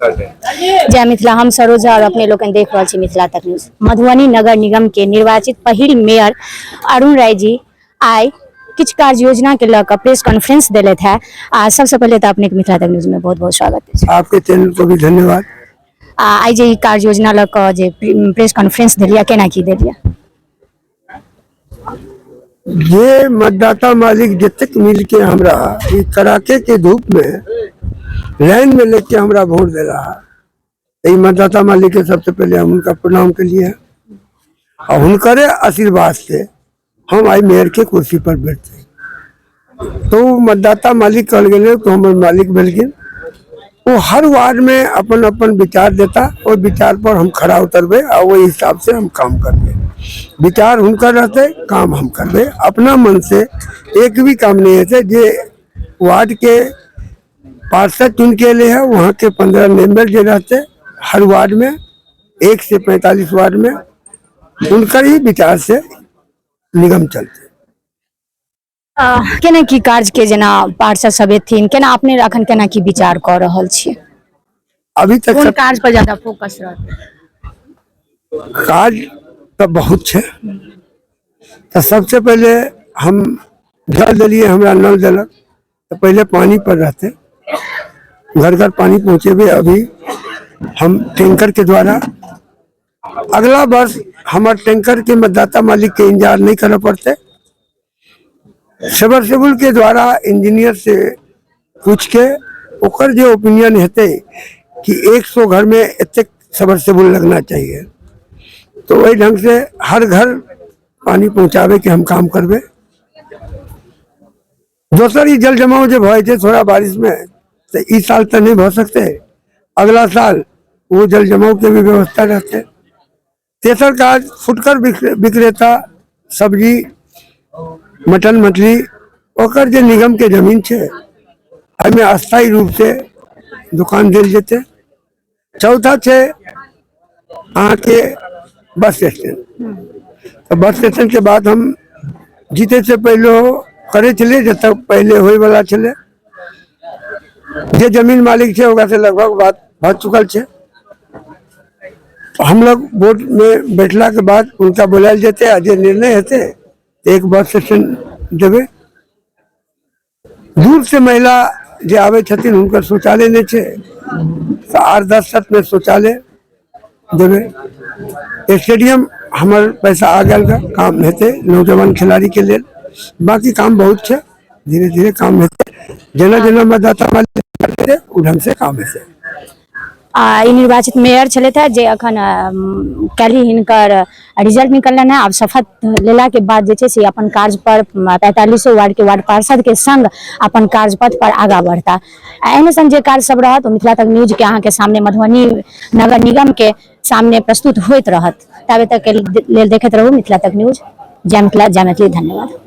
जय मिथिला। हम सरोजा और अपने लोकनि देख रहल छी मिथिला तक न्यूज। मधुबनी नगर निगम के निर्वाचित पहिल मेयर अरुण राय जी आइ किछु कार्य योजना के लऽ कऽ प्रेस कॉन्फ्रेंस देलथि है। आ सबसे पहिले तऽ अपने के मिथिला तक न्यूज में बहुत बहुत स्वागत अछि। आपके चैनल को भी धन्यवाद। आ आइ जे ई कार्य योजना लऽ कऽ जे प्रेस कॉन्फ्रेंस देलियै, केना की देलियै? जे मतदाता मालिक जतेक मिल के हमरा ई कड़ाके के धूप में लाइन में लेके हमरा वोट दिला है, ई मतदाता मालिक के सबसे पहले हम उनका प्रणाम के लिए और हुनकरे आशीर्वाद से हम आई मेयर के कुर्सी पर बैठते। तो मतदाता मालिक कहल गेलै तो हमर मालिक भेलखिन। वो हर वार्ड में अपन अपन विचार देता, और विचार पर हम खड़ा उतरबे और वही हिसाब से हम काम करबे। विचार हुनकर रहते, काम हम करबे। अपना मन से एक भी काम नहीं हेतै। जे वार्ड के पार्षद चुन के एले है, वहाँ के 15 मेंबर जे रहते हर वार्ड में, 1 से 45 वार्ड में, उनकर ही विचार से निगम चलते। केना की कार्य के जेना पार्षद सब एथिन, केना अपने अखन केना की विचार कऽ रहल छी? अभी तक कोन कार्य पर ज्यादा फोकस रहतै? काज तऽ बहुत छै। तऽ सबसे पहिले हम जल देलियै, हमरा नल देलक, तऽ पहिले पानी पर रहते, घर घर पानी पहुँचेबै। अभी हम टैंकर के द्वारा अगला वर्ष हमर टैंकर के मतदाता मालिक के इंतजार नहीं करऽ पड़तै। सबमर्सिबल के द्वारा इंजीनियर से पूछ के ओकर जे ओपिनियन हेतै कि 100 घर में एतेक सबमर्सिबल लगना चाहिए, तो वही ढंग से हर घर पानी पहुंचावे के हम काम करबे। दोसर ई जल जमाव जे भऽ जाइ छै थोड़ा बारिश में, तऽ ई साल तऽ नहीं भऽ सकते, अगला साल वो जल जमाव के भी व्यवस्था रहते। तेसर काज फुटकर विक्रेता सब्जी मटन मछली ओकर जे निगम के जमीन छै एहिमे अस्थायी रूप से दुकान देल जेतै। चौथा छै अहाँके बस स्टैंड। तऽ बस स्टैंड के बाद हम जीते से पहिले करै छलियै, जतऽ पहिले होइवला छलै। जे जमीन मालिक छै ओकरा से लगभग बात भऽ चुकल छै। हम लोग बोर्ड में बैठला के बाद उनका बुलायल जेतै आ जे निर्णय हेतै एक बस स्टैंड देबै। दूर से महिला जे आबै छथिन हुनकर शौचालय नहि छै, तऽ 8-10 तक में शौचालय देबै। स्टेडियम हमर पैसा आ गेल, काम हेतै नौजवान खिलाड़ी के लेल। बाकी काम बहुत छै, धीरे धीरे काम हेतै। जेना जेना मतदाता मालिक ओ ढंग से काम हेतै। आ ई निर्वाचित मेयर छलथि है जे अखन काल्हि हिनकर रिजल्ट निकललनि है। आब शपथ लेला के बाद जे छै से अपन कार्य पर 45 वार्ड के वार्ड पार्षद के संग अपन कार्यपथ पर आगा बढ़ता। आ एहने सन जे कार्य सब रहत ओ मिथिला तक न्यूज के अहाँके सामने मधुबनी नगर निगम के सामने प्रस्तुत होइत रहत। ताबे तक के लेल देखैत रहू मिथिला तक न्यूज। जय मिथिला, जय मैथिली, धन्यवाद।